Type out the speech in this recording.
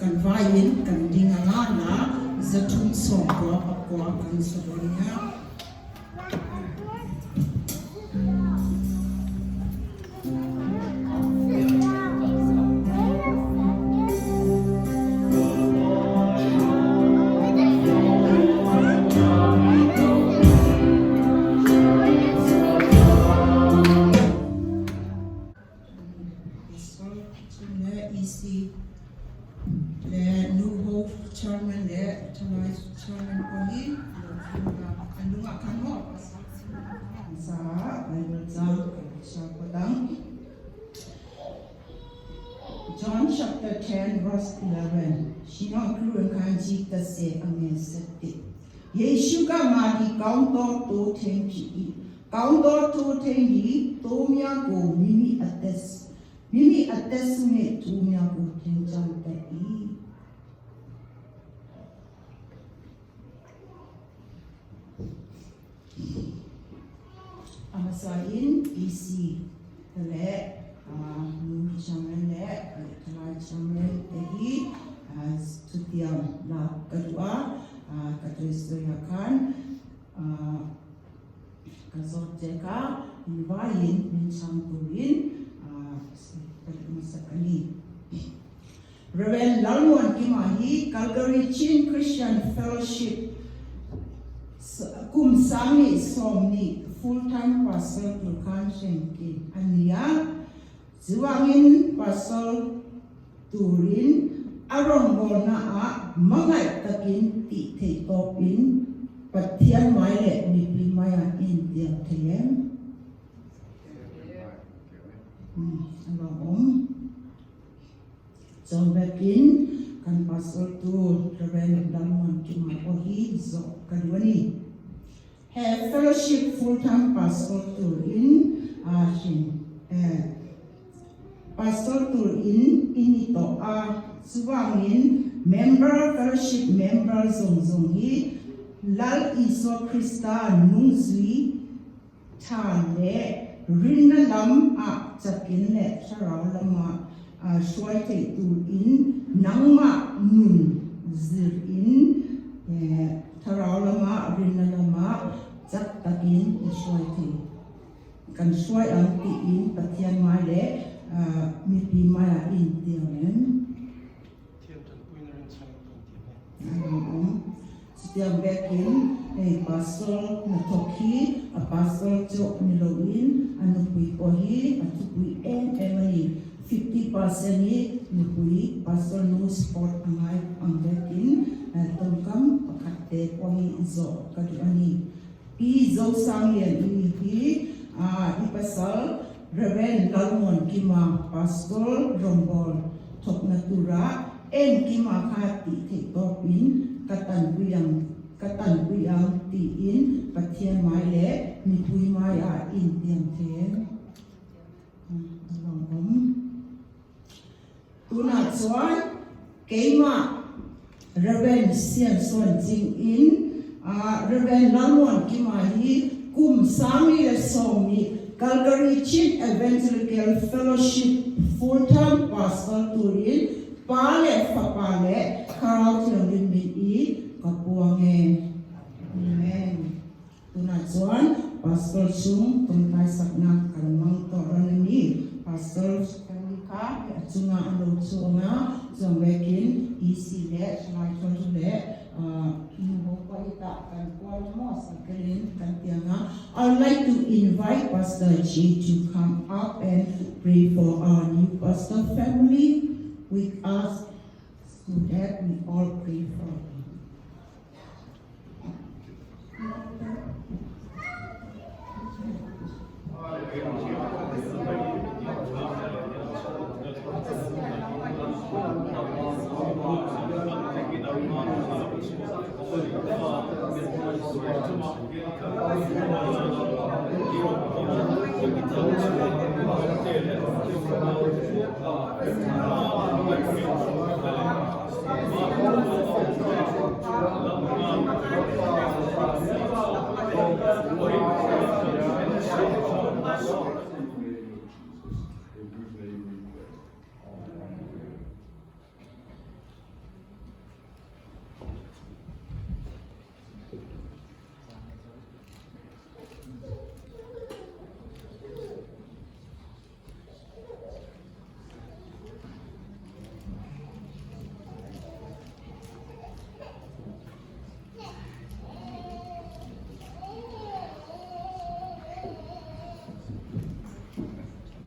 Kan vaiin kan ding anga la 399 kan sa dawn nia. EC le nu ho chairman le thalai chairman pawh hi lo thleng a, an lungah khan maw sa Bible chang kan chhiar phawt ang. John chapter 10 verse 11 Shimon kru khan ji ta se ange sette Yeshu ka ma hi kaung to to theng chi i ကောင်းသောထိုးထိန်သည်သိုးများကိုမိမိအသက်မိမိအသက်ဆုနှင့်သိုးများကိုထိန်းကျောင်းတတ်၏အမစာin EC လေအာနူချမန်လေထလာချမန်တေဟီ chutiang la ka duh a ka tuisawi ah khan Ka zawt che kha min vaiin min chhang turin ka duh hmasak a ni. Rev. Lalmuankima hi Calgary Chin Christian Fellowship kum sang nih sawm nih full time pastor tur khan hrengki a ni a. Chuvangin pastor turin a rawngbawlna ah hmangaih takin tih theih tawpin Pathian mai leh mipui mai ah intiam thei em? A lawmawm. Chuan vekin kan pastor tu Rev. Lalmuankima pawh hi zawh ka duh a ni. He fellowship full time pastor tur in a hrin e. Pastor tur in i ni tawh a, chuvangin member fellowship member zawng zawng hi Lal Isua Krista nung zui tha leh rinna lam ah chakin leh thlarau lama hruai theih tur in nangmah nun zir in Thlarau lama rinna lama chak takin i hruai thei. Kan hruai ang tiin Pathian mai leh mipi maiah i intiam em? Thiam tanpuina rinchhan kan tiam e. A lawmawm. Chutiang vekin hei pastor hnathawk hi a pastor chauh ni loin a nupui pawh hi a thupui em em a ni. 50% hi nupui pastor nu support a ngai ang vekin tawngkam pakhat te pawh hi zawh ka duh a ni. Pi Zosanglian i ni hi i pasal Rev. Lalmuankima pastor rawngbawl thawkna tura engkima kha tih theih tawpin ka tanpui ang ka tanpui ang tiin Pathian mai leh mipui maiah intiam thei em? A lawmawm. Tunah chuan keimah Rev. Sian Sawn Ching in Rev. Lalmuankima hi kum 2010 Calgary Chin Evangelical Fellowship full time pastor turin Pa leh Fapa leh Thlarau Thianghlim min i ka puang e. Amen. Tunah chuan Pastor chung tawngtai sakna kan mang tawh rawn a ni. Pastor family kha a chunga a lo chhuang a, chuan vekin EC leh thalai thawltu leh nu ho pawh hi tah kan kual a maw circle-in kan tiang a. I would like to invite Pastor G to come up and pray for our new pastor family with us so that we all pray for him.